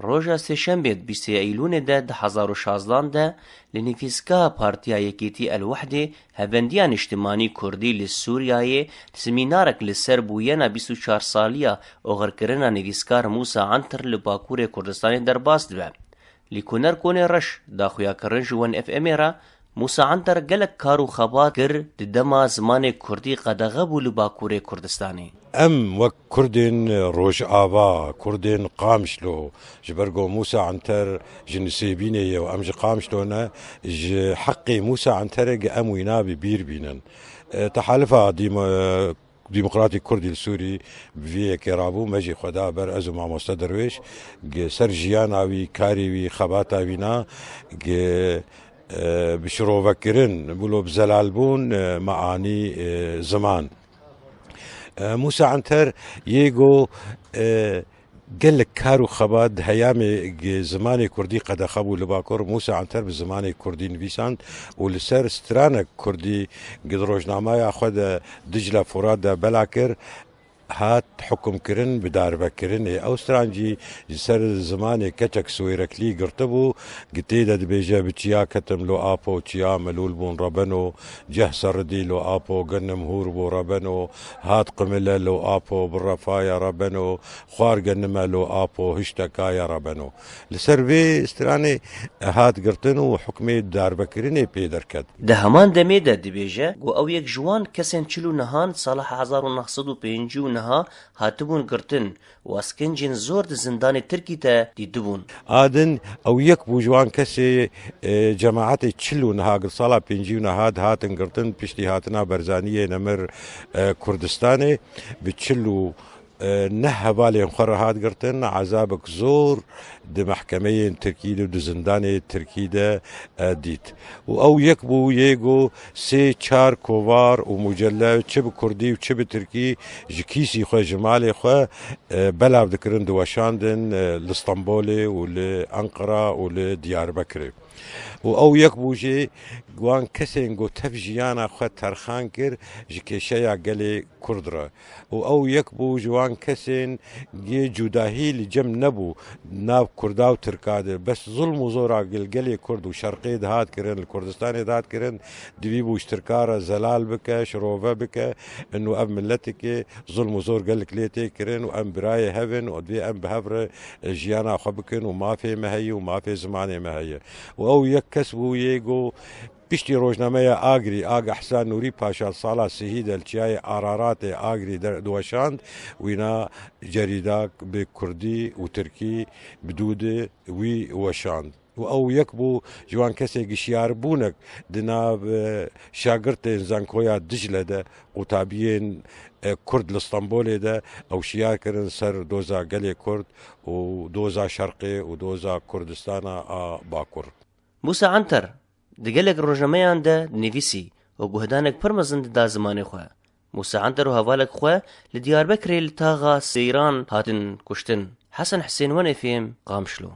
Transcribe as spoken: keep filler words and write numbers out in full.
Roja Sêşembê di bîst ê Eylûnê de du hezar û şazdan de li nivîsgeha Partiya Yekîtî El Wehdê Hevendiya Niştimanî Kurdî li Sûriyayê semînarek li ser bûyena bîst û çar saliya oxirkirina nivîskar Mûsa Anter li Bakurê Kurdistanê derbas dibe. Lîkoner Konê Reş daxuyakirin ji Wen F M'ê re Mûsa Anter gelek kar û xebat kir di dema zimanê Kurdî qedexe bû li Bakurê Kurdistanê. Em wek Kurdên Rojava, Kurdên Qamişlo, ji ber ku Mûsa Anter ji Nisêbînê ye û em ji Qamişlo ne, ji heqê Mûsa Anterê gi em wîna bi bîr bînin. E, Tehalifa Dîm-, Demokratîk Kurdî li Sûrî bi vî yekê rabû, me jî xwe da ber ez û mamoste Derwêş, gi ser jiyana wî, karê wî, xebata wî na, gi, e, bi şirovekirin, bilo bi zelalbûn, e, me anî, e, ziman. E, Mûsa Anter yê go, e, gelek kar û xebat di heyamê gi zimanê kurdî qedexe bû li Bakur, Mûsa Anter bi zimanê kurdî nivîsand û li ser stranek kurdî gi di rojnameya xwe de Dicle Furat de bela kir, hat hukumkirin bi darvekirinê. Ew stran jî ji ser zimanê keçek Swêreklî girtibû, gi tê de dibêje: Bi çiya ketim lo apo, çiya melûl bûn rebeno, ceh seridî lo apo, genim hûr bû rebeno, hat qimile lo apo, bi refaya rebeno, xwar genime lo apo, hiştekaye rebeno. Li ser vê stranê hat girtin û hukmê darvekirinê pê derket. Di heman demê de dibêje ku ew yek ji wan kesên çil û nehan sala hezar û neh sed û pêncî û neha hatibûn girtin û eskencên zor di zindanê Tirkî de dîtibûn. A din ew yek bû ji wan kesê, e, cemaetê çil û neha, sala pêncî û neha dihatin girtin, piştî hatina Berzaniyê nemir, e, Kurdistanê, bi çil û, e, neh hevalên xwe re hat girtin, ezabek zor di mehkemeyên Tirkî de, di zindanê Tirkî de, e, dît. Û ew yek bû yê go sê çar kovar û mucelle çi bi kurdî û çi bi tirkî ji kîsî xwe, ji malê xwe, e, belav dikirin, diweşandin, e, li Stenbolê û li Enqera û li Diyarbekirê. Û ew yek bû jî wan kesên ku tev jiyana xwe terxan kir ji kêşeya gelê Kurd re. Û ew yek bû ji wan kesên yê cudahî li cem nebû nav Kurda û Tirka de. Bes zulm û zora gel-, gelê Kurd û Şerqê dihat kirin, li Kurdistanê dihat kirin, divî bû ji Tirka re zelal bike, şirove bike, ino ev miletikê zulm û zor gelek lê tê kirin û em birayê hev in û divê em bi hev re, e, jiyana xwe bikin û mafê me heye û mafê zimanê me heye. Û ew yek kes bû yê go piştî rojnameya Agrî, Aga Hisa Nûrî Paşa sala sihî de li çiyayê Araratê Agrî de diweşand, wîna cerîdak bi kurdî û tirkî bi dû de wî weşand. Û ew yek bû ji wan kesê gişiyarbûnek di nav, e, şagirtên zankoya Dicle de qutabiyên, e, Kurd li Stenbolê de ew şiyar kirin ser doza gelê Kurd û doza Şerqê û doza Kurdistana a Bakur. Mûsa Anter di gelek rojnameyan de dinivîsî û guhdanek pir mezin dida zimanê xwe. Mûsa Anter û hevalek xwe li Diyarbekirê li taxa Seyran hatin kuştin. Hesen Hisên, Wen F M, Qamişlo.